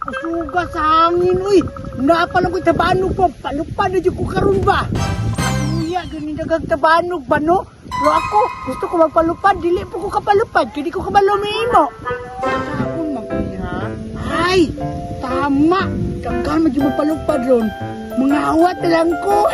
Kusuga sa hangin, uy. Napalang ko tabanog pa. Palupad na dyan ko karon ba? Kuya, ganun dagang tabanog ba, no? Pero ako, gusto ko magpalupad. Dili po ko kapalupad. Kaya di ko kabalo mo. Sabon man ko ha? Ay, tama. Daghan man dyan magpalupad ron. Mga awat na lang ko.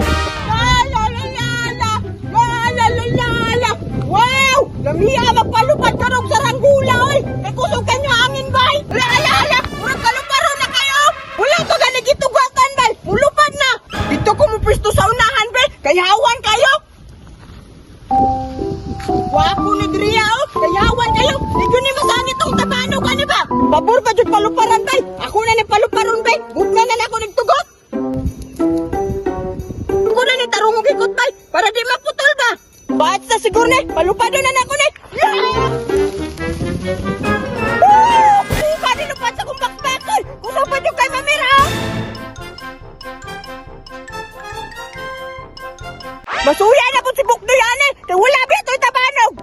La la la la la la la la la la. Wow! Lamiya magpalupad karong saranggula oy. Kay kusog kanyo hangin bay. La la la, murag kaluparon na kayo. Wala to gani gitugatan bay. Mulupad na. Dito ko mo pwesto sa unahan bay. Kay hawan kayo. Wapo ni Dria oh. Kay hawan kayo. Di gyud ni masangit tong tabanog ani ba? Pabor pa jud paluparan bay. Ako na ni paluparon bay. Gugna na nako nagtugot. Ako na ni tarong og ikot bay para di maputol ba. Ba't sa siguro ni palupado na nako ni. Yeah! Woo! Buka ni lupad sa kong bakbakol. Kusog pa jud kay mamira. Oh. Masuya na po si Bukdoy ani kay wala ba ito'y tabanog.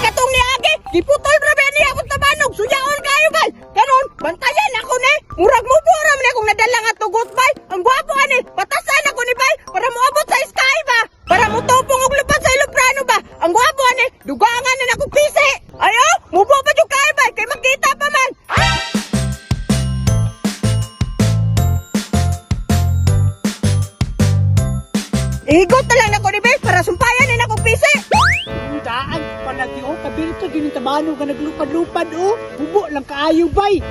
Katong niagi, giputol ra ba niya akong tabanog, suyaon kayo bay. Karon, bantayan ako ni. Murag mo pura man akong nadala nga tugot bay. Ang gwapo ani, patasan ako ni bay para moabot sa sky ba. Para motupong og lupad sa eroplano ba. Ang gwapo ani, dugangan na akong pisi. Ayo, mubo pa jud kayo bay kay makita pa man. Igot na lang nako ni bay para sumpayan ni akong pisi. Daan palagi oh, kabirto din yung tabanog ka naglupad-lupad oh. Bubo lang kaayo bay.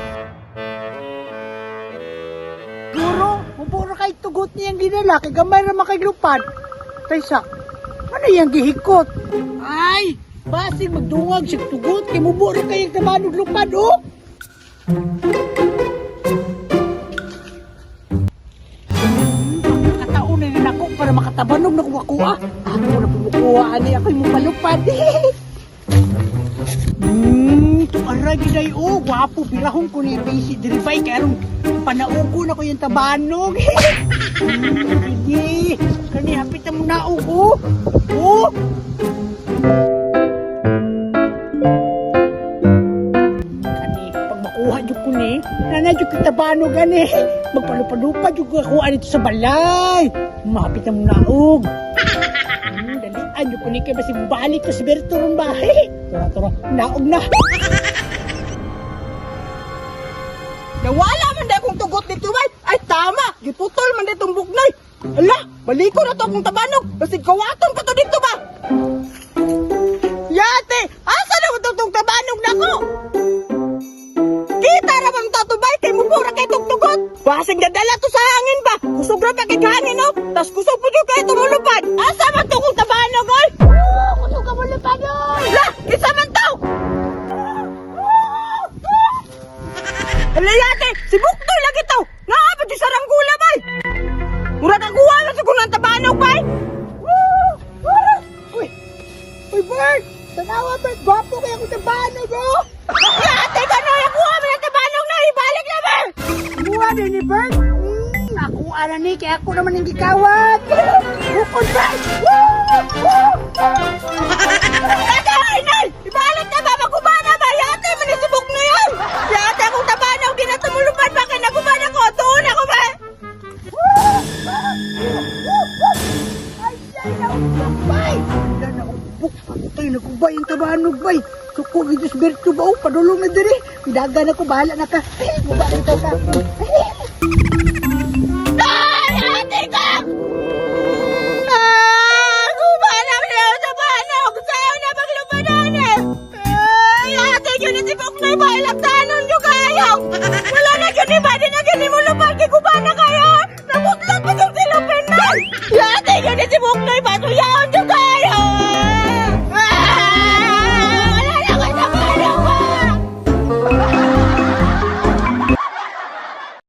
Guro, bubo ra kay tugot niyang ginala kay gamay ra makaglupad. Taysa, ano yang gihikot? Ay, basig magdungag siya tugot kay mubo ra kay tabanog lupad oh. Kataon na yun ako para makatabanog na kuha. Ako na pumukuha ani ako'y mupalupad. Tuara giday oh, gwapo birahon ko ni basic diri bay kay aron panauko na ko yung tabanog. Sige, kani hapit na mo naog oh. Oh. Kani pag makuha jud ko ni, nana jud ko tabanog ani. Magpalupad-lupad jud ko ako dito sa balay. Mapit na mo naog. Dalian jud ko ni kay basi balik ko si Berto ron ba. Tura tura, naog na. Nawala man dahil akong tugot dito bay. Ay tama, giputol man dahil itong bugnoy. Ala, baliko na to akong tabanog. Basig kawaton pa to dito ba? Yate, asa na mo itong tabanog nako? Kita ra bang tatubay kay mubura kay tong tugot? Basig nadala to sa hangin ba? Kusog ra pa kay hangin oh. Tas kusog po jud kay tumulupad. Asa man to kong tabanog oy? Oh, kusog ka mo lupad oy. La, kinsa man to? Ala yate, si Buktoy lagi to. Naa ba di saranggula bay? Murag ang kuha na sa kunang tabanog bay. Uy, uy Bert, tanawa Bert, gwapo kay akong tabanog oh. Yate ka na, kuha mo ng tabanog na, ibalik na ba? Kuha din ni Bert. Ako ara ni kay ako naman ang gikawat. Bukod Bert. Woo! Woo! Ate, inay! Ibalik na ba? Maguba na ba? Yate, man si Buktoy yun. Yate, akong tabanog, di na tumulupad ba? Kaya naguba na ko, tuon ako ba? Ay, ay, naubok, bay! Wala naubok. Patay, nagubay ang tabanog, bay. Suko, gidus Berto ba? Oh, padulong na diri. Pidagan ako, bahala na ka. Ay, guba na ka. Ay, ate ka! Ah, guba na ako sa tabanog. Sayo na maglupadan eh. Ay, ate, yun si Buknoy ba? Ilagtanon nyo kayo. Wala na yun iba. Di na yun mo lupad. Kay guba na kayo.